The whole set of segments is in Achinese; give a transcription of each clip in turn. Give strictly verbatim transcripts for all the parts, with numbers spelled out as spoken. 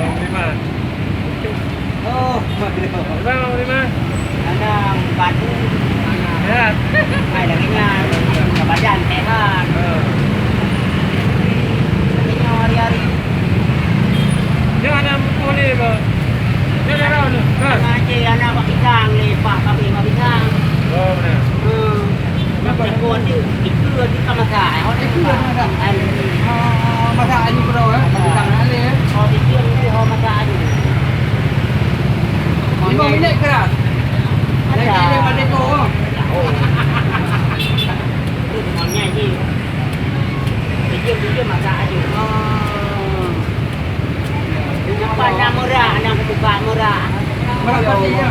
Bang Budiman. Oh, Bang Budiman. Ada batu. Sehat. Hai, lagi nyan. Badan sehat. Tapi nyoe hari-hari. Nyoe aneuk muda ni, Bang. Nyoe darah ni. Ha. Aneuk Aceh, aneuk bak pisang ni, pah kami bak pisang. Oh, benar. Hmm. Napa? Itu, itu, itu kan masak, eh. Itu kan masak. Masak ni, bro, eh. Masak ni, eh. Oh, itu, itu, oh, masak ni. Lima minit keras. Ada. Lagi lima dekor, oh. Oh. Itu semuanya ni. Itu, itu masak ni. Oh. Nampak nak murah, nak buka murah. Murah pasti, ya.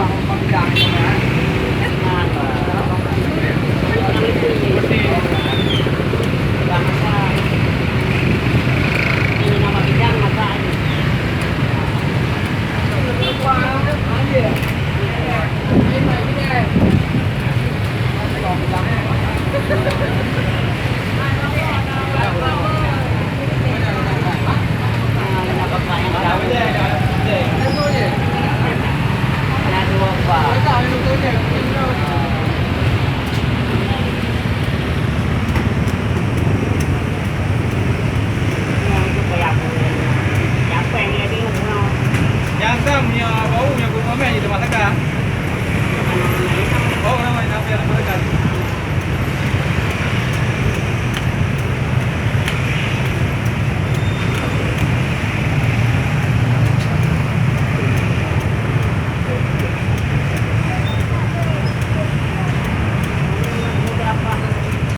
Nyang sam, nyang bau, nyang gurèe, nyang teuma sakan. Bau, nyang teuma sakan.